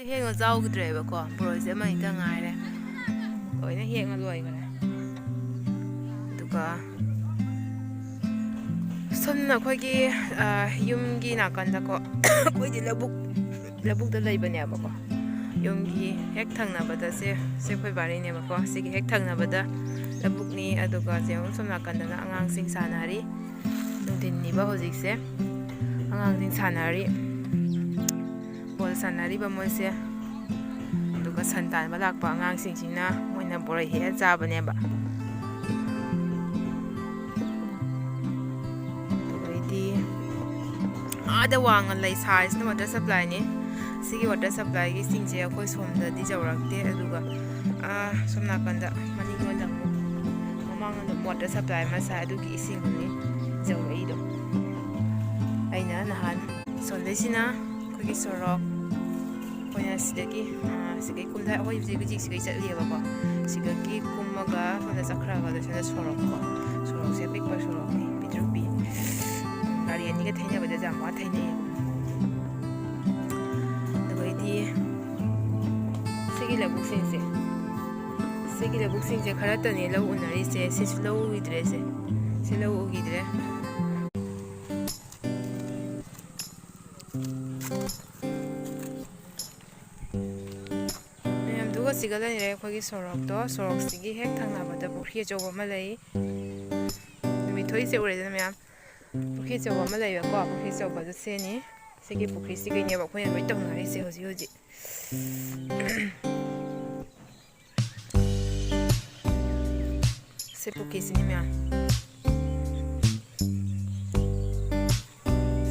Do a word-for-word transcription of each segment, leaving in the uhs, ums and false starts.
ꯍꯦꯛꯉ ꯆꯥꯎꯈꯤꯗ꯭ꯔꯦꯕꯀꯣ, ꯕꯣꯔꯣꯏꯁꯦ ꯑꯃꯅꯤꯇ ꯉꯥꯏꯔꯦ, ꯂꯣꯏꯅ ꯍꯦꯛꯉ ꯂꯣꯏꯈ꯭ꯔꯦ꯫ ꯑꯗꯨꯒ ꯁꯣꯝꯅ ꯑꯩꯈꯣꯏꯒꯤ, ꯑ, ꯌꯨꯝꯒꯤ ꯅꯥꯀꯟꯗꯀꯣ, ꯑꯩꯈꯣꯏꯗꯤ ꯂꯧꯕꯨꯛ, ꯂꯧꯕꯨꯛꯇ ꯂꯩꯕꯅꯦꯕꯀꯣ꯫ ꯌꯨꯝꯒꯤ ꯍꯦꯛ ꯊꯪꯅꯕꯗ ꯁꯦ, ꯁꯦ ꯑꯩꯈꯣꯏ ꯕꯥꯔꯤꯅꯦꯕꯀꯣ꯫ ꯁꯤꯒꯤ ꯍꯦꯛ ꯊꯪꯅꯕꯗ ꯂꯧꯕꯨꯛꯅꯤ, ꯑꯗꯨꯒ ꯁꯦ ꯁꯣꯝ ꯅꯥꯀꯟꯗꯅ ꯑꯉꯥꯡꯁꯤꯡ ꯁꯥꯟꯅꯔꯤ꯫ ꯅꯨꯡꯊꯤꯟꯅꯤꯕ ꯍꯧꯖꯤꯛꯁꯦ꯫ ꯑꯉꯥꯡꯁꯤꯡ ꯁꯥꯟꯅꯔꯤ, ꯕꯣꯜ ꯁꯥꯟꯅꯔꯤꯕ ꯃꯣꯏꯁꯦ꯫ ꯑꯗꯨꯒ ꯁꯟ ꯇꯥꯟꯕ ꯂꯥꯛꯄ ꯑꯉꯥꯡꯁꯤꯡꯁꯤꯅ ꯃꯣꯏꯅ ꯕꯣꯔꯩ ꯍꯦꯛꯑ ꯆꯥꯕꯅꯦꯕ꯫ ꯑꯗꯩꯗꯤ ꯑꯥꯗ ꯋꯥꯡꯅ ꯂꯩ ꯁꯥꯔꯤꯁꯤꯅ ꯋꯥꯇꯔ ꯁꯄ꯭ꯂꯥꯏꯅꯤ꯫ ꯁꯤꯒꯤ ꯋꯥꯇꯔ ꯁꯄ꯭ꯂꯥꯏꯒꯤ ꯏꯁꯤꯡꯁꯦ ꯑꯩꯈꯣꯏ ꯁꯣꯝꯗꯗꯤ ꯌꯧꯔꯛꯇꯦ, ꯑꯗꯨꯒ, ꯑꯥ, ꯁꯣꯝ ꯅꯥꯀꯟꯗ ꯃꯅꯤꯡꯂꯣꯝꯗ ꯑꯃꯨꯛ, ꯃꯃꯥꯡꯂꯣꯝꯗ ꯋꯥꯇꯔ ꯁꯄ꯭ꯂꯥꯏ ꯑꯃ ꯁꯥꯏ, ꯑꯗꯨꯒꯤ ꯏꯁꯤꯡꯗꯨꯅꯤ ꯌꯧꯔꯛꯏꯗꯣ꯫ ꯑꯩꯅ ꯅꯍꯥꯟ ꯁꯣꯝꯗꯩꯁꯤꯅ ꯑꯩꯈꯣꯏꯒꯤ ꯁꯣꯔꯣꯛ, ꯑꯩꯈꯣꯏꯅ ꯁꯤꯗꯒꯤ, ꯑꯥ, ꯁꯤꯗꯒꯤ ꯀꯨꯝꯊ-, ꯑꯩꯈꯣꯏ ꯍꯧꯖꯤꯛ, ꯍꯧꯖꯤꯛ ꯁꯤꯗꯒꯤ ꯆꯠꯂꯤꯑꯕꯀꯣ꯫ ꯁꯤꯗꯒꯤ ꯀꯨꯝꯃꯒ ꯁꯣꯝꯗ ꯆꯠꯈ꯭ꯔꯒ ꯑꯗꯨ ꯁꯣꯝꯗ ꯁꯣꯔꯣꯛꯀꯣ꯫ ꯁꯣꯔꯣꯛꯁꯦ ꯑꯄꯤꯛꯄ ꯁꯣꯔꯣꯛꯅꯤ, ꯄꯤꯛꯇ꯭ꯔꯨ ꯄꯤ꯫ ꯒꯥꯔꯤ ꯑꯅꯤꯒ ꯊꯩꯅꯕꯗ ꯌꯥꯝ ꯋꯥ ꯊꯩꯅꯩꯌꯦꯕ꯫ ꯑꯗꯨꯒꯩꯗꯤ ꯁꯤꯒꯤ ꯂꯧꯕꯨꯛꯁꯤꯡꯁꯦ, ꯁꯤꯒꯤ ꯂꯧꯕꯨꯛꯁꯤꯡꯁꯦ ꯈꯔꯇꯅꯦ ꯂꯧ ꯎꯅꯔꯤꯁꯦ꯫ ꯁꯤꯁꯨ ꯂꯧ ꯎꯈꯤꯗ꯭ꯔꯦꯁꯦ꯫ ꯁꯤ ꯂꯧ ꯎꯈꯤꯗ꯭ꯔꯦ꯫ ꯃꯌꯥꯝꯗꯨꯒ ꯁꯤꯒ ꯂꯩꯔꯦ ꯑꯩꯈꯣꯏꯒꯤ ꯁꯣꯔꯣꯛꯇꯣ꯫ ꯁꯣꯔꯣꯛꯁꯤꯒꯤ ꯍꯦꯛ ꯊꯪꯅꯕꯗ ꯄꯨꯈ꯭ꯔꯤ ꯑꯆꯧꯕ ꯑꯃ ꯂꯩ꯫ ꯅꯨꯃꯤꯠ ꯊꯣꯛꯏꯁꯦ ꯎꯔꯦꯗꯅ ꯃꯌꯥꯝ꯫ ꯄꯨꯈ꯭ꯔꯤ ꯑꯆꯧꯕ ꯑꯃ ꯂꯩꯔꯦꯀꯣ꯫ ꯄꯨꯈ꯭ꯔꯤ ꯑꯆꯧꯕꯗꯨ ꯁꯤꯅꯤ꯫ ꯁꯤꯒꯤ ꯄꯨꯈ꯭ꯔꯤꯁꯤꯒꯤꯅꯦꯕ ꯑꯩꯈꯣꯏꯅ ꯂꯣꯏ ꯇꯧꯅꯔꯤꯁꯦ ꯍꯧꯖꯤꯛ ꯍꯧꯖꯤꯛ꯫ ꯁꯤ ꯄꯨꯈ꯭ꯔꯤꯁꯤꯅꯤ ꯃꯌꯥꯝ꯫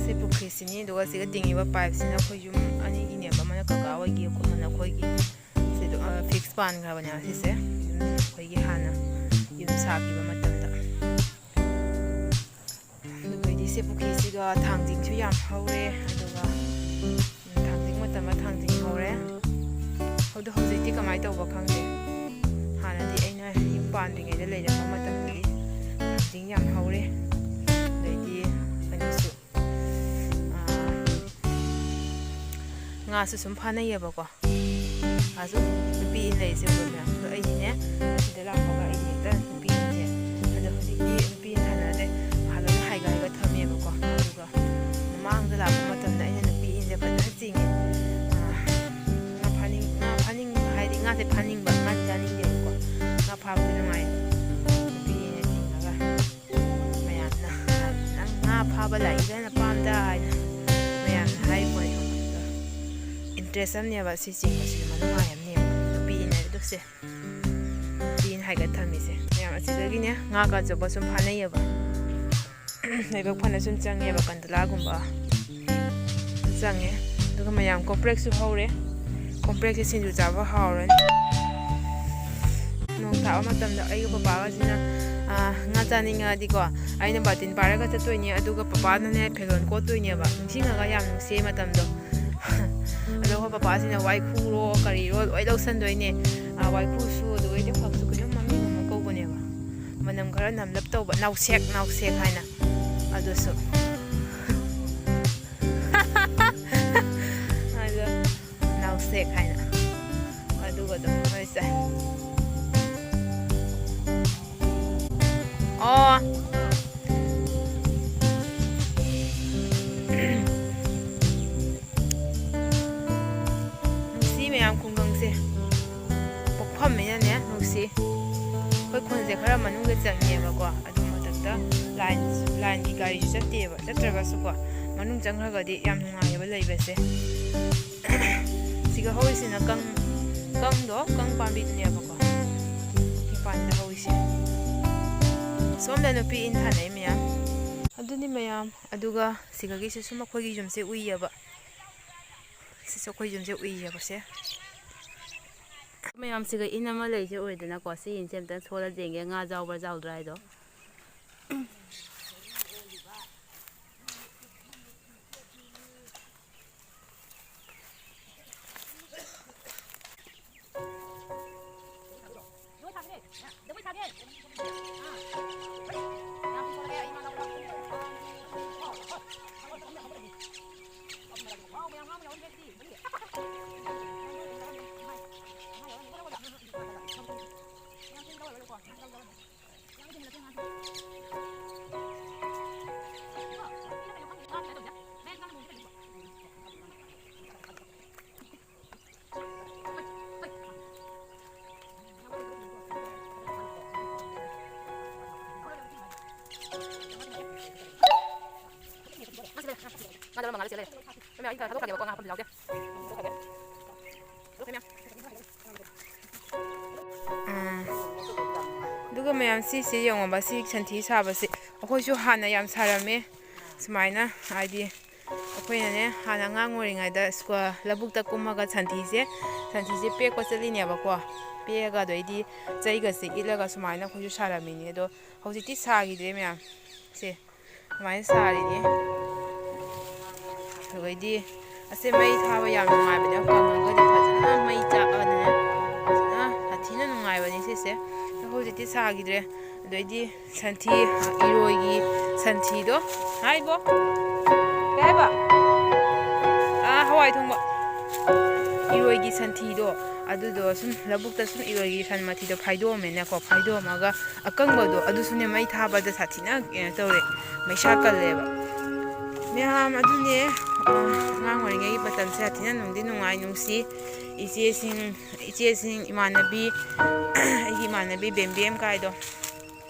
ꯁꯤ ꯄꯨꯈ꯭ꯔꯤꯁꯤꯅꯤ, ꯑꯗꯨꯒ ꯁꯤꯒ ꯇꯤꯡꯉꯤꯕ ꯄꯥꯏꯞꯁꯤꯅ ꯑꯩꯈꯣꯏ ꯌꯨꯝ ꯑꯅꯤꯒꯤꯅꯦꯕ, ꯑꯃꯅ ꯀꯀꯥ ꯍꯣꯏꯒꯤ, ꯑꯃꯅ ꯑꯩꯈꯣꯏꯒꯤ꯫ ꯁꯤꯗ, ꯑ, ꯐꯤꯛꯁ ꯄꯥꯟꯈ꯭ꯔꯕꯅꯦꯕ ꯁꯤꯁꯦ, ꯑꯩꯈꯣꯏꯒꯤ ꯍꯥꯟꯅ ꯌꯨꯝ ꯁꯥꯈꯤꯕ ꯃꯇꯝꯗ꯫ ꯑꯗꯨꯒꯩꯗꯤ ꯁꯤ ꯄꯨꯈ꯭ꯔꯤꯁꯤꯒ ꯊꯥꯡꯖꯤꯡꯁꯨ ꯌꯥꯝ ꯍꯧꯔꯦ, ꯑꯗꯨꯒ ꯊꯥꯡꯖꯤꯡ ꯃꯇꯝꯗ ꯊꯥꯡꯖꯤꯡ ꯍꯧꯔꯦ꯫ ꯑꯗꯣ ꯍꯧꯖꯤꯛꯇꯤ ꯀꯃꯥꯏꯅ ꯇꯧꯕ ꯈꯪꯗꯦ꯫ ꯍꯥꯟꯅꯗꯤ ꯑꯩꯅ ꯌꯨꯝ ꯄꯥꯟꯗ꯭ꯔꯤꯉꯩꯗ ꯂꯩꯔꯛꯄ ꯃꯇꯝꯗꯗꯤ ꯊꯥꯡꯖꯤꯡ ꯌꯥꯝ ꯍꯧꯔꯦ꯫ ꯑꯗꯩꯗꯤ ꯀꯩꯅꯣꯁꯨ, ꯑꯥ, ꯉꯥꯁꯨ ꯁꯨꯝ ꯐꯥꯅꯩꯌꯦꯕꯀꯣ꯫ ꯉꯥꯁꯨ ꯅꯨꯄꯤ ꯏꯟ ꯂꯩꯔꯤꯁꯦ ꯎꯕ꯭ꯔꯥ ꯃꯌꯥꯝ? ꯑꯗꯣ ꯑꯩꯗꯤꯅꯦ, ꯑꯁꯤꯗ ꯂꯥꯛꯄꯒ ꯑꯩꯗꯤ ꯍꯦꯛꯇ ꯅꯨꯄꯤ ꯏꯟꯁꯦ, ꯑꯗꯣ ꯍꯧꯖꯤꯛꯇꯤ ꯅꯨꯄꯤ ꯏꯟ ꯊꯥꯅꯗ꯭ꯔꯦ, ꯉꯥ ꯂꯣꯏꯅ ꯍꯥꯏꯒꯥꯏꯒ ꯊꯝꯃꯦꯕꯀꯣ꯫ ꯑꯗꯨꯒ ꯃꯃꯥꯡꯗ ꯂꯥꯛꯄ ꯃꯇꯝꯗ ꯑꯩꯅ ꯅꯨꯄꯤ ꯏꯟꯁꯦ ꯐꯖꯅ ꯆꯤꯡꯉꯦ꯫ ꯑꯥ, ꯉꯥ ꯐꯥꯅꯤꯡ-, ꯉꯥ ꯐꯥꯅꯤꯡꯕ ꯍꯥꯏꯗꯤ ꯉꯥꯁꯦ ꯐꯥꯅꯤꯡꯕ, ꯉꯥꯗꯤ ꯆꯥꯅꯤꯡꯗꯦꯕꯀꯣ꯫ ꯉꯥ ꯐꯥꯕꯗꯤ ꯅꯨꯡꯉꯥꯏ꯫ ꯅꯨꯄꯤ ꯏꯟ ꯆꯤꯡꯉꯒ ꯃꯌꯥꯝꯅ, "ꯅꯪ ꯉꯥ ꯐꯥꯕ ꯂꯥꯛꯏꯗ ꯅꯄꯥꯝꯗ?" ꯍꯥꯏꯅ ꯃꯌꯥꯝꯅ ꯍꯥꯏꯔꯤꯄꯣꯠꯅꯤ꯫ ꯏꯟꯇꯔꯦꯁ ꯑꯃꯅꯦꯕ ꯁꯤ ꯆꯤꯡꯕꯁꯤꯁꯨ, ꯃꯅꯨꯡ ꯅꯨꯡꯉꯥꯏ ꯑꯃꯅꯦꯕ ꯅꯨꯄꯤ ꯏꯟ ꯍꯥꯏꯕꯗꯨꯁꯦ꯫ ꯅꯨꯄꯤ ꯏꯟ ꯍꯥꯏꯒꯠ ꯊꯝꯃꯤꯁꯦ ꯃꯌꯥꯝ꯫ ꯑꯁꯤꯗꯒꯤꯅꯦ ꯉꯥꯒ ꯑꯆꯧꯕ ꯁꯨꯝ ꯐꯥꯅꯩꯌꯦꯕ꯫ ꯂꯥꯏꯕꯛ ꯐꯅ ꯁꯨꯝ ꯆꯪꯉꯦꯕ, ꯀꯟꯗꯂꯥꯒꯨꯝꯕ ꯆꯪꯉꯦ꯫ ꯑꯗꯨꯒ ꯃꯌꯥꯝ ꯀꯣꯝꯄ꯭ꯔꯦꯛꯁꯨ ꯍꯧꯔꯦ꯫ ꯀꯣꯝꯄ꯭ꯔꯦꯛꯁꯦ ꯁꯤꯡꯖꯨ ꯆꯥꯕ ꯍꯥꯎꯔꯅꯤ꯫ ꯅꯣꯡ ꯇꯥꯕ ꯃꯇꯝꯗ ꯑꯩꯒ ꯄꯄꯥꯒꯁꯤꯅ, ꯑꯥ, ꯉꯥ ꯆꯥꯅꯤꯡꯉꯛꯑꯗꯤꯀꯣ, ꯑꯩꯅ ꯕꯥꯇꯤꯟ ꯄꯥꯏꯔꯒ ꯆꯠꯇꯣꯏꯅꯦ, ꯑꯗꯨꯒ ꯄꯄꯥꯅꯅꯦ ꯐꯤꯔꯣꯜ ꯀꯣꯠꯇꯣꯏꯅꯦꯕ꯫ ꯅꯤꯡꯁꯤꯡꯉꯒ ꯌꯥꯝ ꯅꯨꯡꯁꯤꯌꯦ ꯃꯇꯝꯗꯣ꯫ ꯑꯗꯣ ꯑꯩꯈꯣꯏ ꯄꯄꯥꯁꯤꯅ ꯋꯥꯏꯈꯨꯔꯣ ꯀꯔꯤꯔꯣ ꯂꯣꯏ ꯂꯧꯁꯟꯗꯣꯏꯅꯦ꯫ ꯑꯥ, ꯋꯥꯏꯈꯨꯁꯨ, ꯑꯗꯨꯒ ꯏꯇꯦ ꯈꯛꯁꯨ ꯀꯩꯅꯣꯝ ꯃꯃꯤꯡ ꯑꯃ ꯀꯧꯕꯅꯦꯕ꯫ ꯃꯅꯝ ꯈꯔ ꯅꯝꯂꯞ ꯇꯧꯕ, ꯅꯥꯎꯁꯦꯛ, ꯅꯥꯎꯁꯦꯛ ꯍꯥꯏꯅ꯫ ꯑꯗꯨꯁꯨ꯫ ꯑꯗꯣ ꯅꯥꯎꯁꯦꯛ ꯍꯥꯏꯅ꯫ ꯑꯗꯨꯒ ꯑꯗꯨꯝ ꯂꯣꯏ ꯆꯥꯏ꯫ ꯑꯣ꯫ ꯅꯨꯡꯁꯤ ꯃꯌꯥꯝ ꯈꯨꯡꯒꯪꯁꯦ꯫ ꯄꯣꯛꯐꯝꯅꯤꯅꯅꯦ ꯅꯨꯡꯁꯤ꯫ ꯑꯩꯈꯣꯏ ꯈꯨꯟꯁꯦ ꯈꯔ ꯃꯅꯨꯡꯗ ꯆꯪꯉꯦꯕꯀꯣ꯫ ꯑꯗꯨ ꯃꯊꯛꯇ ꯂꯥꯏꯟ, ꯂꯥꯏꯟꯒꯤ ꯒꯥꯔꯤꯁꯨ ꯆꯠꯇꯦꯕ꯫ ꯆꯠꯇ꯭ꯔꯒꯁꯨꯀꯣ, ꯃꯅꯨꯡ ꯆꯪꯈ꯭ꯔꯒꯗꯤ ꯌꯥꯝ ꯅꯨꯡꯉꯥꯏꯌꯦꯕ ꯂꯩꯕꯁꯦ꯫ ꯁꯤꯒ ꯍꯧꯔꯤꯁꯤꯅ ꯀꯪ, ꯀꯪꯗꯣ, ꯀꯪ ꯄꯥꯝꯕꯤꯗꯨꯅꯦꯕꯀꯣ꯫ ꯁꯤ ꯄꯥꯟꯗ ꯍꯧꯔꯤꯁꯦ꯫ ꯁꯣꯝꯗ ꯅꯨꯄꯤ ꯏꯟ ꯊꯥꯅꯩ ꯃꯌꯥꯝ꯫ ꯑꯗꯨꯅꯤ ꯃꯌꯥꯝ꯫ ꯑꯗꯨꯒ ꯁꯤꯒꯒꯤꯁꯨ ꯁꯨꯝ ꯑꯩꯈꯣꯏꯒꯤ ꯌꯨꯝꯁꯦ ꯎꯏꯌꯦꯕ꯫ ꯁꯤꯁꯨ ꯑꯩꯈꯣꯏ ꯌꯨꯝꯁꯦ ꯎꯏꯌꯦꯕꯁꯦ꯫ ꯃꯌꯥꯝꯁꯤꯒ ꯏꯟ ꯑꯃ ꯂꯩꯁꯦ ꯎꯔꯦꯗꯅꯀꯣ꯫ ꯁꯤ ꯏꯟꯁꯦ ꯑꯝꯇꯪ ꯁꯣꯜꯂ ꯌꯦꯡꯒꯦ, ꯉꯥ ꯌꯥꯎꯕ꯭ꯔꯥ ꯌꯥꯎꯗ꯭ꯔꯥ ꯍꯥꯏꯗꯣ꯫ ꯃꯌꯥꯝ ꯊꯥꯗꯣꯛꯈ꯭ꯔꯒꯦꯕꯀꯣ, ꯉꯥ ꯍꯥꯞꯄꯗꯤ ꯌꯥꯎꯗꯦ꯫ ꯊꯥꯗꯣꯛꯈ꯭ꯔꯦ ꯃꯌꯥꯝ꯫ ꯑꯥ꯫ ꯑꯗꯨꯒ ꯃꯌꯥꯝ, ꯁꯤꯁꯦ ꯌꯦꯡꯉꯣꯕ, ꯁꯤ ꯁꯟꯊꯤ ꯁꯥꯕꯁꯦ ꯑꯩꯈꯣꯏꯁꯨ ꯍꯥꯟꯅ ꯌꯥꯝ ꯁꯥꯔꯝꯃꯦ꯫ ꯁꯨꯃꯥꯏꯅ, ꯍꯥꯏꯗꯤ, ꯑꯩꯈꯣꯏꯅꯅꯦ, ꯍꯥꯟꯅ ꯑꯉꯥꯡ ꯑꯣꯏꯔꯤꯉꯩꯗ ꯁ꯭ꯀꯨꯜ, ꯂꯧꯕꯨꯛꯇ ꯀꯨꯝꯃꯒ ꯁꯟꯊꯤꯁꯦ, ꯁꯟꯊꯤꯁꯦ ꯄꯦꯛꯄ ꯆꯠꯂꯤꯅꯦꯕꯀꯣ꯫ ꯄꯦꯛꯑꯒ, ꯑꯗꯩꯗꯤ ꯆꯩꯒꯁꯦ ꯏꯠꯂꯒ ꯁꯨꯃꯥꯏꯅ ꯑꯩꯈꯣꯏꯁꯨ ꯁꯥꯔꯝꯃꯤꯅꯦ꯫ ꯑꯗꯣ ꯍꯧꯖꯤꯛꯇꯤ ꯁꯥꯈꯤꯗ꯭ꯔꯦ ꯃꯌꯥꯝ꯫ ꯁꯦ, ꯁꯨꯃꯥꯏꯅ ꯁꯥꯔꯤꯅꯦ꯫ ꯑꯗꯩꯗꯤ ꯑꯁꯦ ꯃꯩ ꯊꯥꯕ ꯌꯥꯝ ꯅꯨꯡꯉꯥꯏꯕꯅꯦ, ꯀꯪꯉꯒꯗꯤ ꯐꯖꯅ ꯃꯩ ꯆꯥꯛꯑꯒꯅꯦ, ꯐꯖꯅ ꯁꯥꯊꯤꯅ ꯅꯨꯡꯉꯥꯏꯕꯅꯦ ꯁꯤꯁꯦ꯫ ꯑꯗꯣ ꯍꯧꯖꯤꯛꯇꯤ ꯁꯥꯈꯤꯗ꯭ꯔꯦ꯫ ꯑꯗꯩꯗꯤ ꯁꯟꯊꯤ, ꯏꯔꯣꯏꯒꯤ ꯁꯟꯊꯤꯗꯣ, ꯍꯥꯏꯕꯣ, ꯀꯩ ꯍꯥꯏꯕ? ꯑꯥ, ꯍꯋꯥꯏ ꯊꯣꯡꯕ꯫ ꯏꯔꯣꯏꯒꯤ ꯁꯟꯊꯤꯗꯣ, ꯑꯗꯨꯗꯣ ꯁꯨꯝ ꯂꯧꯕꯨꯛꯇ ꯁꯨꯝ ꯏꯔꯣꯏꯒꯤ ꯁꯟ ꯃꯊꯤꯗꯣ ꯐꯥꯏꯗꯣꯛꯑꯝꯃꯦꯅꯀꯣ, ꯐꯥꯏꯗꯣꯛꯑꯝꯃꯒ ꯑꯀꯪꯕꯗꯣ, ꯑꯗꯨꯁꯨꯅꯦ, ꯃꯩ ꯊꯥꯕꯗ ꯁꯥꯊꯤꯅ ꯀꯩꯅꯣ ꯇꯧꯔꯦ, ꯃꯩꯁꯥ ꯀꯜꯂꯦꯕ꯫ ꯃꯌꯥꯝ ꯑꯗꯨꯅꯦ, ꯑ, ꯑꯉꯥꯡ ꯑꯣꯏꯔꯤꯉꯩꯒꯤ ꯃꯇꯝꯁꯦ ꯁꯥꯊꯤꯅ ꯅꯨꯡꯗꯤ ꯅꯨꯡꯉꯥꯏ, ꯅꯨꯡꯁꯤ꯫ ꯏꯆꯦꯁꯤꯡ, ꯏꯆꯦꯁꯤꯡ, ꯏꯃꯥꯟꯅꯕꯤ, ꯑꯩꯒꯤ ꯏꯃꯥꯟꯅꯕꯤ ꯕꯦꯝꯕꯦꯝ ꯀꯥꯏꯗꯣ,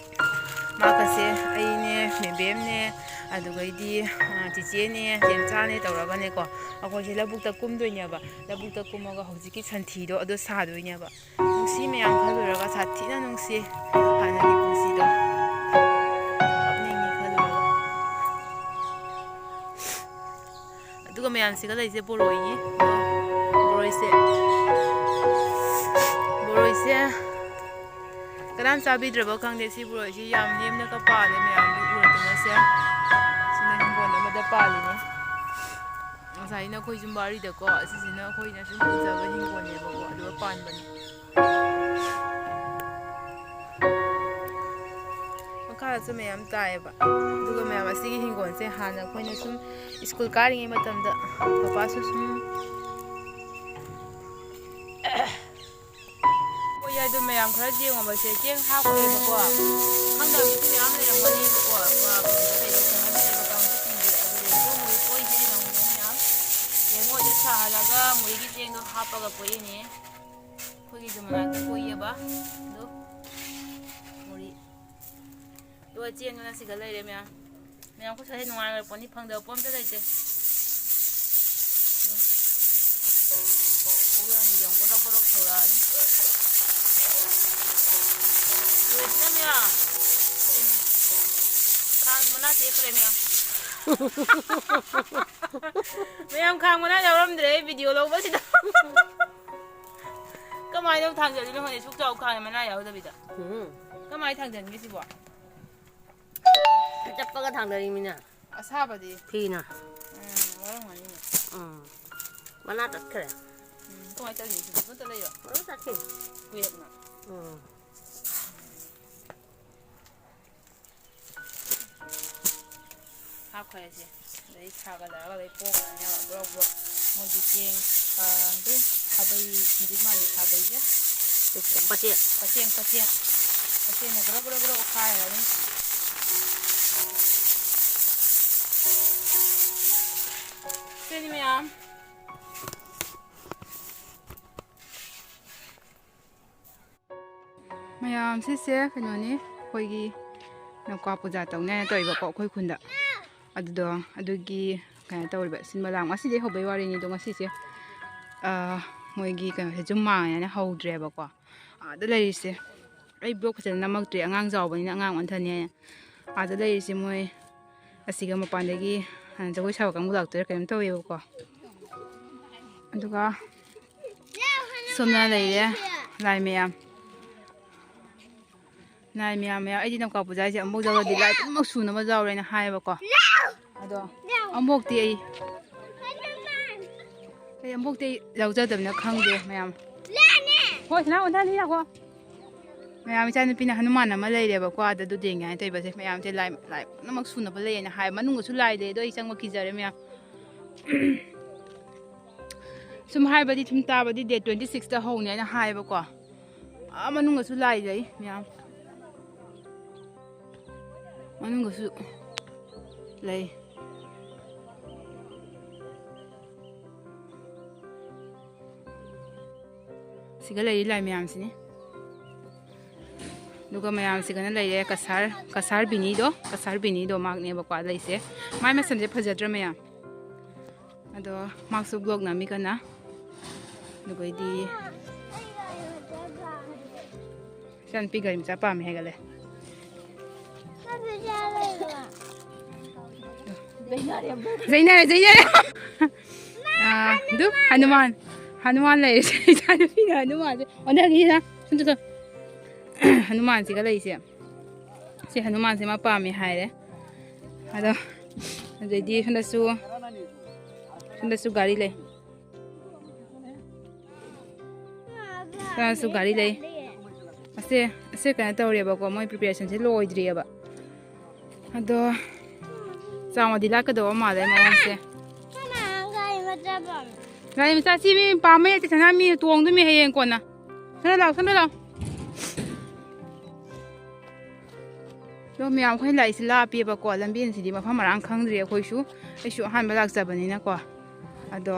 ꯃꯥꯒꯁꯦ, ꯑꯩꯅꯦ, ꯕꯦꯝꯕꯦꯝꯅꯦ, ꯑꯗꯨꯒꯩꯗꯤ, ꯑ, ꯆꯤꯆꯦꯅꯦ, ꯆꯦꯝꯆꯥꯅꯦ ꯇꯧꯔꯒꯅꯦꯀꯣ, ꯑꯩꯈꯣꯏꯁꯦ ꯂꯧꯕꯨꯛꯇ ꯀꯨꯝꯗꯣꯏꯅꯦꯕ꯫ ꯂꯧꯕꯨꯛꯇ ꯀꯨꯝꯃꯒ ꯍꯧꯖꯤꯛꯀꯤ ꯁꯟꯊꯤꯗꯣ ꯑꯗꯨ ꯁꯥꯗꯣꯏꯅꯦꯕ꯫ ꯅꯨꯡꯁꯤ ꯃꯌꯥꯝ ꯈꯜꯂꯨꯔꯒ, ꯁꯥꯊꯤꯅ ꯅꯨꯡꯁꯤ ꯍꯥꯟꯅꯒꯤ ꯄꯨꯟꯁꯤꯗꯣ꯫ ꯀꯞꯅꯤꯡꯉꯤ ꯈꯜꯂꯨꯔꯒ꯫ ꯑꯗꯨꯒ ꯃꯌꯥꯝꯁꯤꯒ ꯂꯩꯁꯦ ꯕꯣꯔꯣꯏꯅꯤ꯫ ꯕꯣꯔꯣꯏꯁꯦ, ꯕꯣꯔꯣꯏꯁꯦ ꯀꯅꯥꯝ ꯆꯥꯕꯤꯗ꯭ꯔꯕ ꯈꯪꯗꯦ꯫ ꯁꯤ ꯕꯣꯔꯣꯏꯁꯤ ꯌꯥꯝ ꯅꯦꯝꯅꯒ ꯄꯥꯜꯂꯦ, ꯃꯌꯥꯝꯗꯤ ꯎꯔꯗꯅꯁꯦ꯫ ꯁꯤꯅ ꯍꯤꯡꯒꯣꯜ ꯑꯃꯗ ꯄꯥꯜꯂꯤꯅꯦ꯫ ꯉꯁꯥꯏꯅ ꯑꯩꯈꯣꯏ ꯌꯨꯝꯕꯥꯔꯤꯗꯀꯣ, ꯑꯁꯤꯁꯤꯅ ꯑꯩꯈꯣꯏꯅ ꯁꯨꯝ ꯎꯖꯕ ꯍꯤꯡꯒꯣꯜꯅꯦꯕꯀꯣ, ꯑꯗꯨꯒ ꯄꯥꯟꯕꯅꯤ꯫ ꯃꯈꯥꯗꯁꯨ ꯃꯌꯥꯝ ꯇꯥꯏꯌꯦꯕ꯫ ꯑꯗꯨꯒ ꯃꯌꯥꯝ, ꯑꯁꯤꯒꯤ ꯍꯤꯡꯒꯣꯜꯁꯦ ꯍꯥꯟꯅ ꯑꯩꯈꯣꯏꯅ ꯁꯨꯝ ꯁ꯭ꯀꯨꯜ ꯀꯥꯔꯤꯉꯩ ꯃꯇꯝꯗ ꯄꯄꯥꯁꯨ ꯁꯨꯝ ꯍꯣꯏ, ꯑꯗꯨ ꯃꯌꯥꯝ ꯈꯔ ꯌꯦꯡꯉꯣꯕꯁꯦ, ꯆꯦꯡ ꯍꯥꯞꯈ꯭ꯔꯦꯕꯀꯣ꯫ ꯈꯪꯗꯕꯁꯨ ꯃꯌꯥꯝ ꯂꯩꯔꯝꯒꯅꯦꯕꯀꯣ, ꯀꯩꯅꯣꯗ ꯂꯩꯕ, ꯁꯪꯉꯝꯗ ꯂꯩꯕ ꯀꯥꯡꯕꯨꯁꯤꯡꯗꯤ꯫ ꯑꯗꯨꯗꯒꯤ ꯃꯣꯏ ꯄꯣꯏꯁꯦ ꯌꯦꯡꯉꯣ ꯃꯌꯥꯝ꯫ ꯂꯦꯡꯉꯣꯏꯗ ꯁꯥꯍꯜꯂꯒ ꯃꯣꯏꯒꯤ ꯆꯦꯡꯗꯣ ꯍꯥꯞꯄꯒ ꯄꯣꯛꯏꯅꯦ꯫ ꯑꯩꯈꯣꯏꯒꯤꯁꯨ ꯃꯅꯥꯛꯇ ꯄꯣꯛꯏꯑꯕ꯫ ꯑꯗꯣ ꯃꯣꯔꯤ꯫ ꯑꯗꯨꯒ ꯆꯦꯡꯗꯨꯅ ꯁꯤꯗ ꯂꯩꯔꯦ ꯃꯌꯥꯝ꯫ ꯃꯌꯥꯝ, ꯑꯩꯈꯣꯏ ꯁ꯭ꯋꯥꯏꯗ ꯅꯨꯡꯉꯥꯏꯕ ꯄꯣꯠꯅꯤ, ꯐꯪꯗꯕ ꯄꯣꯠ ꯑꯝꯇ ꯂꯩꯇꯦ꯫ ꯄꯨꯔꯛꯑꯅꯤ, ꯌꯦꯡꯉꯨ, ꯕꯣꯔꯣꯛ ꯕꯣꯔꯣꯛ ꯁꯧꯔꯛꯑꯅꯤ꯫ ꯂꯣꯏꯗꯅ ꯃꯌꯥꯝ꯫ ꯈꯥꯡ ꯃꯅꯥ ꯇꯦꯛꯈ꯭ꯔꯦ ꯃꯌꯥꯝ꯫ ꯃꯌꯥꯝ, ꯈꯥꯡ ꯃꯅꯥ ꯌꯥꯎꯔꯝꯗ꯭ꯔꯦ ꯑꯩ ꯚꯤꯗꯤꯑꯣ ꯂꯧꯕꯁꯤꯗ꯫ ꯀꯃꯥꯏꯅ ꯊꯥꯡꯖꯜꯂꯤꯅꯣ ꯈꯪꯗꯦ, ꯁꯨꯛ ꯆꯥꯎ ꯈꯥꯡ ꯃꯅꯥ ꯌꯥꯎꯗꯕꯤꯗ꯫ ꯎꯝ꯫ ꯀꯃꯥꯏꯅ ꯊꯥꯡꯖꯟꯒꯦ ꯁꯤꯕꯣ? ꯆꯞꯄꯒ ꯊꯥꯡꯗꯔꯤꯃꯤꯅ꯫ ꯑꯁꯥꯕꯗꯤ? ꯐꯤꯅ꯫ ꯎꯝ, ꯋꯥꯔꯝꯒꯅꯤꯅꯦ꯫ ꯎꯝ꯫ ꯃꯅꯥ ꯇꯠꯈ꯭ꯔꯦ꯫ ꯎꯝ, ꯀꯃꯥꯏꯅ ꯇꯧꯔꯤꯅꯣ ꯁꯤꯕꯣ? ꯑꯃꯠꯇ ꯂꯩꯕ? ꯂꯣꯏ ꯆꯠꯈꯤ꯫ ꯀꯨꯏꯔꯛꯅ꯫ ꯎꯝ꯫ ꯍꯥꯞꯈ꯭ꯔꯦꯁꯦ꯫ ꯑꯗꯩ ꯁꯥꯒꯠꯂꯛꯑꯒ ꯂꯣꯏ ꯄꯣꯛꯈ꯭ꯔꯅꯦꯕ꯫ Bro bro. ꯃꯣꯏꯒꯤ ꯆꯦꯡ, ꯑ, ꯑꯗꯨ ꯈꯥꯕꯩ, ꯍꯧꯖꯤꯛ ꯃꯥꯒꯤ ꯈꯥꯕꯩꯁꯦ꯫ ꯄꯆꯦꯠ꯫ ꯄꯆꯦꯡ, ꯄꯆꯦꯡ꯫ ꯄꯆꯦꯡꯅ ꯒ꯭ꯔꯣ ꯒ꯭ꯔꯣ ꯒ꯭ꯔꯣ ꯑꯣꯠꯈꯥꯏꯔꯒ ꯑꯗꯨꯝ꯫ ꯁꯤꯅꯤ ꯃꯌꯥꯝ꯫ ꯃꯌꯥꯝ, ꯁꯤꯁꯦ ꯀꯩꯅꯣꯅꯤ, ꯑꯩꯈꯣꯏꯒꯤ ꯅꯧꯀꯥ ꯄꯨꯖꯥ ꯇꯧꯅꯤ ꯍꯥꯏꯅ ꯇꯧꯔꯤꯕꯀꯣ ꯑꯩꯈꯣꯏ ꯈꯨꯟꯗ꯫ ꯑꯗꯨꯗꯣ, ꯑꯗꯨꯒꯤ ꯀꯩꯅꯣ ꯇꯧꯔꯤꯕ, ꯁꯤꯟꯕ ꯂꯥꯡꯕ꯫ ꯉꯁꯤꯗꯤ ꯍꯧꯕꯩ ꯋꯥꯔꯤꯅꯤ, ꯑꯗꯣ ꯉꯁꯤꯁꯦ, ꯑ, ꯃꯣꯏꯒꯤ ꯀꯩꯅꯣꯁꯦ, ꯖꯨꯝꯃꯥ ꯍꯥꯏꯅ ꯍꯧꯗ꯭ꯔꯦꯕꯀꯣ꯫ ꯑꯥꯗ ꯂꯩꯔꯤꯁꯦ, ꯑꯩ ꯕ꯭ꯂꯣꯛ ꯐꯖꯅ ꯅꯝꯃꯛꯇ꯭ꯔꯤ, ꯑꯉꯥꯡ ꯆꯥꯎꯕꯅꯤꯅ ꯑꯉꯥꯡ ꯑꯣꯟꯊꯅꯤ ꯍꯥꯏꯅ꯫ ꯑꯥꯗ ꯂꯩꯔꯤꯁꯦ ꯃꯣꯏ ꯑꯁꯤꯒ ꯃꯄꯥꯟꯗꯒꯤ, ꯑ, ꯖꯒꯣꯏ ꯁꯥꯕ ꯀꯥꯡꯕꯨ ꯂꯥꯛꯇꯣꯏꯔꯥ ꯀꯩꯅꯣꯝ ꯇꯧꯋꯦꯕꯀꯣ꯫ ꯑꯗꯨꯒ ꯁꯣꯝꯅ ꯂꯩꯔꯦ ꯂꯥꯏ ꯃꯌꯥꯝ꯫ ꯂꯥꯏ ꯃꯌꯥꯝ ꯃꯌꯥꯝ꯫ ꯑꯩꯗꯤ ꯅꯧꯀꯥ ꯄꯨꯖꯥ ꯍꯥꯏꯁꯦ ꯑꯃꯨꯛ ꯌꯥꯎꯔꯗꯤ ꯂꯥꯏ ꯄꯨꯝꯅꯃꯛ ꯁꯨꯅꯕ ꯌꯥꯎꯔꯦꯅ ꯍꯥꯏꯌꯦꯕꯀꯣ꯫ ꯑꯗꯣ ꯑꯃꯨꯛꯇꯤ ꯑꯩ, ꯑꯩ ꯑꯃꯨꯛꯇꯤ ꯑꯩ ꯌꯥꯎꯖꯗꯕꯅꯤꯅ ꯈꯪꯗꯦ ꯃꯌꯥꯝ꯫ ꯍꯣꯏ, ꯁꯅꯥ ꯑꯣꯟꯊꯅꯤ ꯂꯥꯛꯈꯣ꯫ ꯃꯌꯥꯝ, ꯏꯆꯥꯅꯨꯄꯤꯅ ꯍꯅꯨꯃꯥꯟ ꯑꯃ ꯂꯩꯔꯦꯕꯀꯣ, ꯑꯗ ꯑꯗꯨ ꯌꯦꯡꯒꯦ ꯍꯥꯏꯅ ꯇꯧꯕꯁꯦ꯫ ꯃꯌꯥꯝꯁꯦ ꯂꯥꯏ, ꯂꯥꯏ ꯄꯨꯝꯅꯃꯛ ꯁꯨꯅꯕ ꯂꯩꯌꯦꯅ ꯍꯥꯏ꯫ ꯃꯅꯨꯡꯗꯁꯨ ꯂꯥꯏ ꯂꯩ, ꯑꯗꯣ ꯑꯩ ꯆꯪꯕ ꯀꯤꯖꯔꯦ ꯃꯌꯥꯝ꯫ ꯁꯨꯝ ꯍꯥꯏꯕꯗꯤ, ꯁꯨꯝ ꯇꯥꯕꯗꯤ date twenty sixꯇ ꯍꯧꯅꯤ ꯍꯥꯏꯅ ꯍꯥꯏꯌꯦꯕꯀꯣ꯫ ꯑꯥ ꯃꯅꯨꯡꯗꯁꯨ ꯂꯥꯏ ꯂꯩ ꯃꯌꯥꯝ꯫ ꯃꯅꯨꯡꯗꯁꯨ ꯂꯩ꯫ ꯁꯤꯒ ꯂꯩꯔꯤ ꯂꯥꯏ ꯃꯌꯥꯝꯁꯤꯅꯤ꯫ ꯑꯗꯨꯒ ꯃꯌꯥꯝꯁꯤꯒꯅ ꯂꯩꯔꯦ ꯀꯁꯥꯔ, ꯀꯁꯥꯔ ꯕꯤꯅꯤꯗꯣ, ꯀꯁꯥꯔ ꯕꯤꯅꯤꯗꯣ ꯃꯍꯥꯛꯅꯦꯕꯀꯣ ꯂꯩꯁꯦ꯫ ꯃꯥꯏ ꯃꯁꯝꯁꯦ ꯐꯖꯗ꯭ꯔꯥ ꯃꯌꯥꯝ? ꯑꯗꯣ ꯃꯍꯥꯛꯁꯨ ꯕ꯭ꯂꯣꯛ ꯅꯝꯃꯤ ꯀꯟꯅ꯫ ꯑꯗꯨꯒꯩꯗꯤ ꯏꯆꯥꯅꯨꯄꯤ ꯒꯥꯔꯤ ꯃꯆꯥ ꯄꯥꯝꯃꯦ ꯍꯥꯏꯒꯠꯂꯦ꯫ ꯆꯩꯅꯔꯦ, ꯆꯩꯅꯔꯦ꯫ ꯑꯥ, ꯑꯗꯨ ꯍꯅꯨꯃꯥꯟ, ꯍꯅꯨꯃꯥꯟ ꯂꯩꯔꯦ꯫ ꯏꯆꯥꯅꯨꯄꯤꯅ ꯍꯅꯨꯃꯥꯟꯁꯦ ꯑꯣꯟꯊꯈꯤꯁꯤꯅ꯫ ꯁꯨꯝ ꯆꯠꯊꯣꯛ꯫ ꯍꯅꯨꯃꯥꯟꯁꯤꯒ ꯂꯩꯁꯦ꯫ ꯁꯤ ꯍꯅꯨꯃꯥꯟꯁꯦ ꯃꯥ ꯄꯥꯝꯃꯦ ꯍꯥꯏꯔꯦ꯫ ꯑꯗꯣ ꯑꯗꯩꯗꯤ ꯁꯣꯝꯗꯁꯨ, ꯁꯣꯝꯗꯁꯨ ꯒꯥꯔꯤ ꯂꯩ꯫ ꯁꯣꯝꯗꯁꯨ ꯒꯥꯔꯤ ꯂꯩ꯫ ꯑꯁꯦ, ꯑꯁꯦ ꯀꯩꯅꯣ ꯇꯧꯔꯦꯕꯀꯣ, ꯃꯣꯏ ꯄ꯭ꯔꯤꯄꯦꯔꯦꯁꯟꯁꯦ ꯂꯣꯏꯗ꯭ꯔꯤꯑꯕ꯫ ꯑꯗꯣ ꯆꯥꯎꯅꯗꯤ ꯂꯥꯛꯀꯗꯧꯕ ꯃꯥꯜꯂꯦ ꯃꯑꯣꯡꯁꯦ꯫ ꯒꯥꯔꯤ ꯃꯆꯥ ꯁꯤ ꯃꯤ ꯄꯥꯝꯕ ꯌꯥꯏ, ꯁꯅꯥ ꯃꯤ ꯇꯣꯡꯗꯣꯏꯃꯤ ꯍꯌꯦꯡ ꯀꯣꯟꯅ꯫ ꯁꯣꯝꯗ ꯂꯥꯎ, ꯁꯣꯝꯗ ꯂꯥꯎ꯫ ꯑꯗꯣ ꯃꯌꯥꯝ ꯑꯩꯈꯣꯏ ꯂꯥꯛꯏꯁꯦ ꯂꯥꯞꯄꯦꯕꯀꯣ, ꯂꯝꯕꯦꯟꯁꯤꯗꯤ ꯃꯐꯝ ꯃꯔꯥꯡ ꯈꯪꯗ꯭ꯔꯤ ꯑꯩꯈꯣꯏꯁꯨ꯫ ꯑꯩꯁꯨ ꯑꯍꯥꯟꯕ ꯂꯥꯛꯆꯕꯅꯤꯅꯀꯣ꯫ ꯑꯗꯣ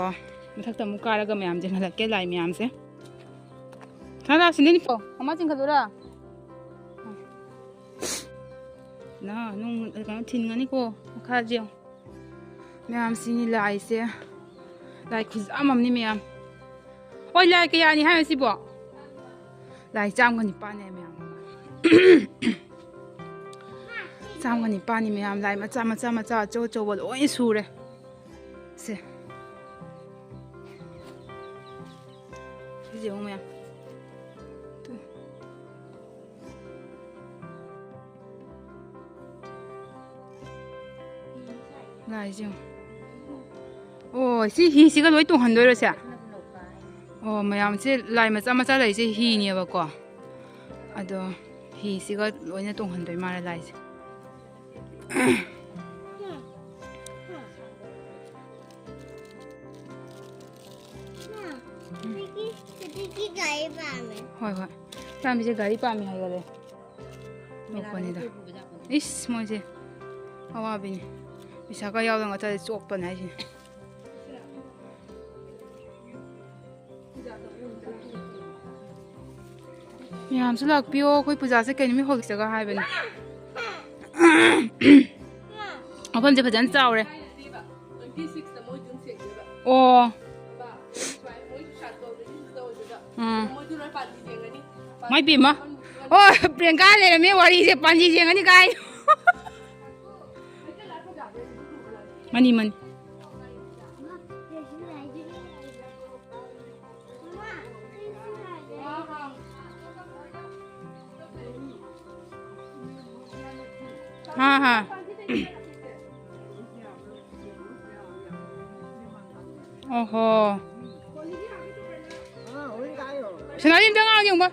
ꯃꯊꯛꯇ ꯑꯃꯨꯛ ꯀꯥꯔꯒ ꯃꯌꯥꯝ ꯌꯦꯡꯍꯜꯂꯛꯀꯦ ꯂꯥꯏ ꯃꯌꯥꯝꯁꯦ꯫ ꯁꯅꯥ, ꯁꯤꯗꯅꯤꯀꯣ, ꯃꯃꯥ ꯆꯤꯡꯈꯠꯂꯨꯔꯥ? ꯅ ꯅꯨꯡ ꯀꯩꯅꯣ ꯊꯤꯟꯒꯅꯤꯀꯣ, ꯃꯈꯥꯁꯦ ꯌꯦꯡꯉꯣ꯫ ꯃꯌꯥꯝꯁꯤꯅꯤ ꯂꯥꯏꯁꯦ꯫ ꯂꯥꯏ ꯈꯨꯖꯥꯝ ꯑꯃꯅꯤ ꯃꯌꯥꯝ꯫ ꯍꯣꯏ, ꯂꯥꯏ ꯀꯌꯥꯅꯤ ꯍꯥꯏꯅꯣ ꯁꯤꯕꯣ? ꯂꯥꯏ ꯆꯥꯝꯒ ꯅꯤꯄꯥꯟꯅꯦ ꯃꯌꯥꯝ꯫ ꯆꯥꯝꯒ ꯅꯤꯄꯥꯟꯅꯤ ꯃꯌꯥꯝ꯫ ꯂꯥꯏ ꯃꯆꯥ, ꯃꯆꯥ, ꯃꯆꯥ, ꯑꯆꯧ, ꯑꯆꯧꯕ ꯂꯣꯏ ꯁꯨꯔꯦ꯫ ꯁꯦ꯫ ꯁꯤꯁꯦ ꯌꯦꯡꯉꯨ ꯃꯌꯥꯝ꯫ ꯇꯨ꯫ ꯂꯥꯏꯁꯦ ꯌꯦꯡꯉꯨ꯫ ꯑꯣ, ꯁꯤ ꯍꯤꯁꯤꯒ ꯂꯣꯏ ꯇꯣꯡꯍꯟꯗꯣꯏꯔꯣ ꯁꯦ? ꯑꯣ, ꯃꯌꯥꯝꯁꯦ ꯂꯥꯏ ꯃꯆꯥ ꯃꯆꯥ ꯂꯩꯁꯦ ꯍꯤꯅꯦꯕꯀꯣ꯫ ꯑꯗꯣ ꯍꯤꯁꯤꯒ ꯂꯣꯏꯅ ꯇꯣꯡꯍꯟꯗꯣꯏ ꯃꯥꯜꯂꯦ ꯂꯥꯏꯁꯦ꯫ ꯍꯣꯏ, ꯍꯣꯏ꯫ ꯇꯥꯝꯕꯤꯁꯦ ꯒꯥꯔꯤ ꯄꯥꯝꯃꯦ ꯍꯥꯏꯒꯠꯂꯦ꯫ ꯅꯣꯛꯄꯅꯤꯗ꯫ ꯏꯁ, ꯃꯣꯏꯁꯦ ꯑꯋꯥꯕꯤꯅꯤ꯫ ꯄꯩꯁꯥꯒ ꯌꯥꯎꯗꯅ ꯆꯠꯂꯗꯤ ꯆꯣꯞꯄꯅꯦ ꯍꯥꯏꯁꯤꯅꯦ꯫ ꯃꯌꯥꯝꯁꯨ ꯂꯥꯛꯄꯤꯌꯣ꯫ ꯑꯩꯈꯣꯏ ꯄꯨꯖꯥꯁꯦ ꯀꯩ ꯅꯨꯃꯤꯠ ꯍꯧꯈꯤꯁꯤꯒ ꯍꯥꯏꯕꯅꯤ꯫ ꯃꯐꯝꯁꯦ ꯐꯖꯅ ꯆꯥꯎꯔꯦ꯫ ꯑꯣ꯫ ꯎꯝ꯫ ꯃꯣꯏꯗꯨ ꯂꯣꯏ ꯄꯥꯟꯖꯤ ꯌꯦꯡꯉꯅꯤ꯫ ꯃꯥꯏ ꯄꯦꯝꯃ꯫ ꯑꯣ, ꯄ꯭ꯔꯤꯌꯥꯡꯀꯥ ꯂꯩꯔꯝꯃꯦ ꯋꯥꯔꯤꯁꯦ, ꯄꯥꯟꯖꯤ ꯌꯦꯡꯉꯅꯤ ꯀꯥꯏ꯫ ꯃꯅꯤ, ꯃꯅꯤ꯫ हाँ, हाँ। ओहो। ꯁꯣꯅꯥꯂꯤ, ꯑꯝꯇ ꯉꯥꯡꯉꯨ ꯌꯦꯡꯉꯨ꯫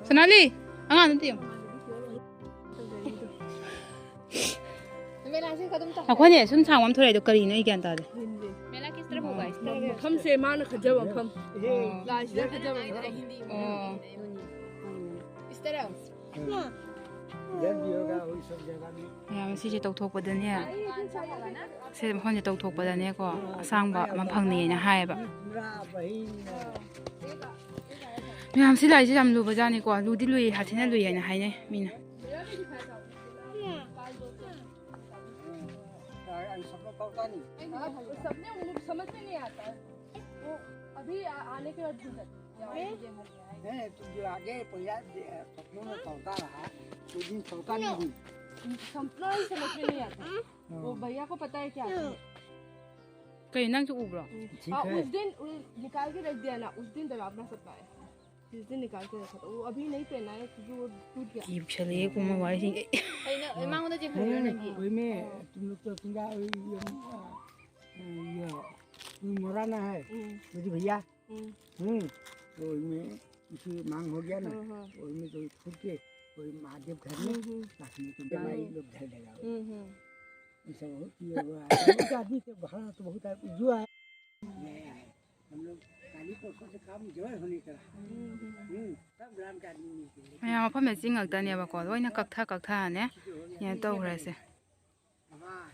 ꯁꯣꯅꯥꯂꯤ, ꯑꯉꯥꯡ ꯑꯝꯇ ꯌꯦꯡꯉꯨ꯫ ꯑꯩꯈꯣꯏꯅꯦ ꯁꯨꯝ ꯁꯥꯡꯕ ꯑꯃ ꯊꯣꯔꯛꯏꯗꯣ ꯀꯔꯤꯅꯣ ꯑꯩ ꯒ꯭ꯌꯥꯟ ꯇꯥꯗꯦ꯫ मेला किस तरह होगा? इस तरह होगा। ꯃꯐꯝꯁꯦ ꯃꯥꯅ ꯈꯟꯖꯕ ꯃꯐꯝ꯫ ꯑꯣ꯫ ꯂꯥꯏꯁꯤꯅ ꯈꯟꯖꯕ ꯃꯐꯝ꯫ ꯑꯣ꯫ इस तरह। जल भी होगा, वही सब जगह में। ꯃꯌꯥꯝ ꯁꯤꯁꯦ ꯇꯧꯊꯣꯛꯄꯗꯅꯦ, ꯁꯤ ꯃꯐꯝꯁꯦ ꯇꯧꯊꯣꯛꯄꯗꯅꯦꯀꯣ, ꯑꯁꯥꯡꯕ ꯑꯃ ꯐꯪꯅꯤꯅ ꯍꯥꯏꯌꯦꯕ꯫ ꯃꯌꯥꯝ ꯁꯤ ꯂꯥꯏꯁꯦ ꯌꯥꯝ ꯂꯨꯕꯖꯥꯠꯅꯤꯀꯣ, ꯂꯨꯗꯤ ꯂꯨꯏ, ꯍꯥꯊꯤꯅ ꯂꯨꯏ ꯍꯥꯏꯅ ꯍꯥꯏꯅꯩ ꯃꯤꯅ꯫ सब में उन लोग समझ में नहीं आता। वो अभी आ-, आने के बाद भूल जाते हैं। नहीं, तुम जो आगे पहला दे-, सपनों में चलता रहा, वो दिन चलता नहीं। सपना ही समझ में नहीं आता। वो भैया को पता है क्या है। ꯀꯩ ꯅꯪꯁꯨ ꯎꯕ꯭ꯔꯣ? ठीक हाँ, है। उस दिन उ-, निकाल के रख दिया ना, उस दिन डरावना सपना है। जिस दिन निकाल के रखा था, वो अभी नहीं पहना है क्योंकि वो टूट गया। ꯀꯤꯕꯨ ꯁꯜꯂꯛꯑꯦ ꯀꯨꯝꯕ ꯋꯥꯔꯤꯁꯤꯡꯁꯦ꯫ ꯑꯩꯅ ꯃꯉꯣꯟꯗ ꯆꯦꯟꯊꯣꯛꯎꯔꯣ ꯅꯪꯒꯤ꯫ कोई में तुम लोग तो सुंगा, ये, ये, ये, कोई मोरा ना है, हम्म। मेरी भैया। हम्म। हम्म, तो इनमें इसी मांग हो गया ना, हाँ, हाँ। तो इनमें तो फूट के कोई महादेव घर में हम्म, हम्म। रखने के लिए हम्म। भाई लोग घर लगा हुआ। हम्म, हम्म। ऐसा बहुत ये हुआ है। बहुत आदमी से भाड़ा तो बहुत आदमी जो आए, नया है। हम लोग काली परसों से काम जड़ होने का रहा। हम्म, हम्म। हम्म, सब ग्राम के आदमी मिलके। ꯃꯌꯥꯝ ꯃꯐꯝꯗ ꯆꯤꯡ ꯉꯥꯛꯇꯅꯦꯕꯀꯣ, ꯂꯣꯏꯅ ꯀꯛꯊ ꯀꯛꯊꯅꯦ ꯀꯩꯅꯣ ꯇꯧꯈ꯭ꯔꯦꯁꯦ꯫ हाँ,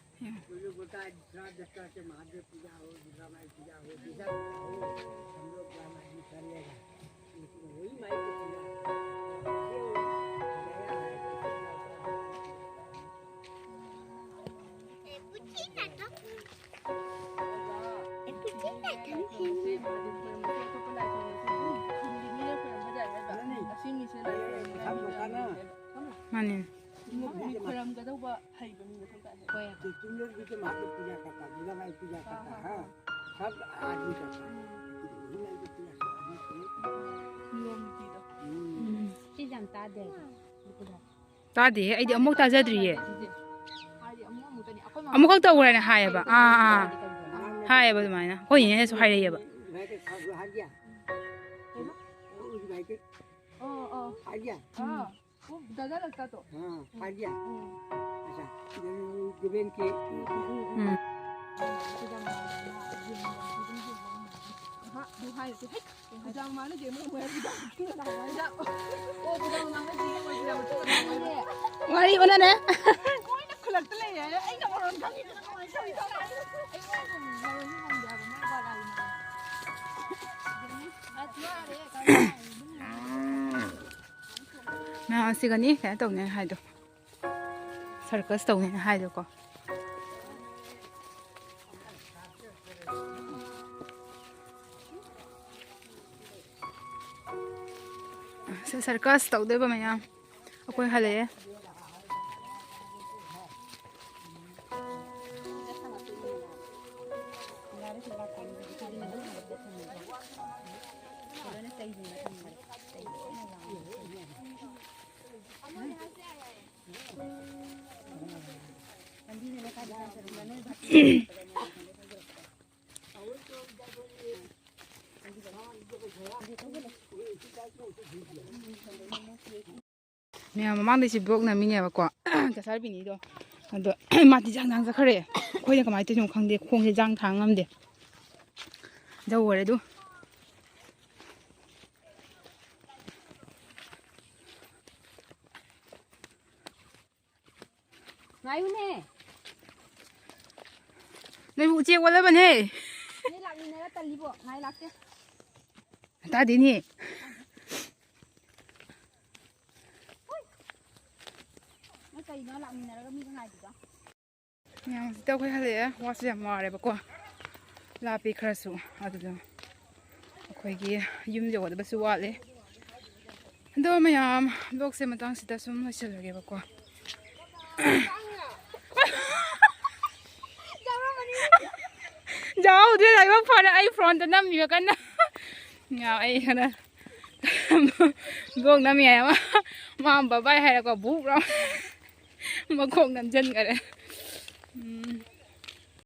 कोई लोग बोलता है दूसरा दस तरह के महादेव पूजा हो, दुर्गा माई पूजा हो, जैसा पूजा हो, हम लोग ग्राम आदमी कर लेगा। लेकिन वही माई को पूजा, ये गया है, कैसे क्या होता है। कुछ ही ना था। कुछ ही ना था। ꯃꯥꯅꯦ꯫ ꯃꯤ ꯈꯣꯏꯔꯝꯒꯗꯧꯕ ꯍꯩꯕ ꯃꯤ ꯃꯊꯧ ꯇꯥꯏ꯫ ꯍꯣꯏ꯫ तो तुम लोग भी तो वहाँ पे पूजा करता, दुर्गा माई पूजा करता है, सब आदमी करता है। लेकिन यही माई को पूजा सब आदमी करे। ꯅꯤꯌꯣꯝ ꯅꯤꯇꯤꯗꯣ꯫ ꯎꯝ꯫ ꯁꯤꯁꯦ ꯌꯥꯝ ꯇꯥꯗꯦ꯫ ꯇꯥꯗꯦꯍꯦ, ꯑꯩꯗꯤ ꯑꯃꯨꯛ ꯇꯥꯖꯗ꯭ꯔꯤꯌꯦ꯫ ꯍꯥꯏꯗꯤ ꯑꯃꯨꯛ ꯑꯃꯨꯛꯇꯅꯤ꯫ ꯑꯩꯈꯣꯏ ꯃꯥ ꯑꯃꯨꯛꯈꯛ ꯇꯧꯈ꯭ꯔꯦꯅ ꯍꯥꯏꯌꯦꯕ꯫ ꯑꯥ, ꯑꯥ꯫ ꯍꯥꯏꯌꯦꯕ ꯑꯗꯨꯃꯥꯏꯅ꯫ ꯑꯩꯈꯣꯏ ꯅꯦꯅꯦꯁꯨ ꯍꯥꯏꯔꯛꯑꯦꯕ꯫ भाई के साथ हार गया। कौन? उस भाई के ꯑꯣ, ꯑꯣ꯫ हार गया। ꯑꯥ꯫ ꯑꯣ, ꯗꯥꯗꯥ ꯂꯛꯇꯥꯗꯣ꯫ हाँ, हार गया। ꯎꯝ꯫ अच्छा, देवेन के ꯎꯝ꯫ ꯑꯍꯥ, ꯑꯗꯨ ꯍꯥꯏꯔꯗꯤ ꯍꯦꯛ ꯋꯥꯔꯤ ꯑꯣꯟꯅꯔꯦ꯫ ꯂꯣꯏꯅ ꯈꯨꯜꯂꯛꯇ ꯂꯩꯔꯦ꯫ ꯑꯩꯅ ꯃꯔꯣꯟ ꯈꯪꯉꯤꯗꯨꯅ ꯀꯃꯥꯏꯅ ꯇꯧꯔꯤꯅꯣ? ꯃꯌꯥꯝ ꯑꯁꯤꯒꯅꯤ ꯀꯩꯅꯣ ꯇꯧꯅꯦ ꯍꯥꯏꯗꯣ, circus ꯇꯧꯅꯦ ꯍꯥꯏꯗꯣꯀꯣ꯫ ꯁꯦ circus ꯇꯧꯗꯣꯏꯕ ꯃꯌꯥꯝ꯫ ꯑꯩꯈꯣꯏ ꯍꯜꯂꯛꯑꯦ꯫ ꯃꯌꯥꯝ ꯃꯃꯥꯡꯗꯩꯁꯦ vlog ꯅꯝꯃꯤꯅꯦꯕꯀꯣ꯫ ꯀꯁꯥꯔ ꯕꯤꯅꯤꯗꯣ꯫ ꯑꯗꯣ ꯃꯥꯗꯤ ꯖꯥꯡ ꯖꯥꯡ ꯆꯠꯈ꯭ꯔꯦ꯫ ꯑꯩꯈꯣꯏꯅ ꯀꯃꯥꯏꯅ ꯇꯧꯔꯤꯅꯣ ꯈꯪꯗꯦ꯫ ꯈꯣꯡꯁꯦ ꯖꯥꯡ ꯊꯥꯡ ꯉꯝꯗꯦ꯫ ꯌꯧꯈꯔꯦ ꯑꯗꯨ꯫ ꯉꯥꯏꯌꯨꯅꯦ꯫ ꯅꯣꯏꯕꯨ ꯎꯆꯦꯛ ꯑꯣꯜꯂꯕꯅꯦ꯫ ꯅꯣꯏ ꯂꯥꯛꯃꯤꯟꯅꯔ ꯇꯜꯂꯤꯕꯣ? ꯉꯥꯏ ꯂꯥꯛꯇꯦ꯫ ꯇꯥꯗꯦꯅꯦ꯫ ꯍꯨꯏ꯫ ꯅꯣꯏ ꯀꯩꯅꯣ ꯂꯥꯛꯃꯤꯟꯅꯔꯒ ꯃꯤꯒ ꯉꯥꯏꯗ꯭ꯔꯤꯗꯣ? ꯃꯌꯥꯝ ꯍꯧꯖꯤꯛꯇ ꯑꯩꯈꯣꯏ ꯍꯜꯂꯛꯑꯦ꯫ ꯋꯥꯁꯨ ꯌꯥꯝ ꯋꯥꯔꯦꯕꯀꯣ꯫ ꯂꯥꯞꯄꯤ ꯈꯔꯁꯨ꯫ ꯑꯗꯨꯗ ꯑꯩꯈꯣꯏꯒꯤ ꯌꯨꯝ ꯌꯧꯒꯗꯕꯁꯨ ꯋꯥꯠꯂꯤ꯫ ꯑꯗꯣ ꯃꯌꯥꯝ, vlogꯁꯦ ꯃꯇꯥꯡꯁꯤꯗ ꯁꯨꯝ ꯂꯣꯏꯁꯤꯜꯂꯒꯦꯕꯀꯣ꯫ ꯌꯥꯎꯍꯧꯗ꯭ꯔꯦ, ꯂꯥꯏꯕꯛ ꯐꯔꯦ꯫ ꯑꯩ frontꯇ ꯅꯝꯃꯤꯕ ꯀꯟꯅ꯫ ꯉꯥꯎ ꯑꯩ ꯈꯔ vlog ꯅꯝꯃꯤ ꯍꯥꯏ ꯑꯃ, ꯃꯥ bye bye ꯍꯥꯏꯔꯛꯄ ꯕꯨꯛ ꯂꯥꯎ꯫ ꯃꯈꯣꯡ ꯅꯝꯁꯤꯟꯈꯔꯦ꯫ ꯎꯝ꯫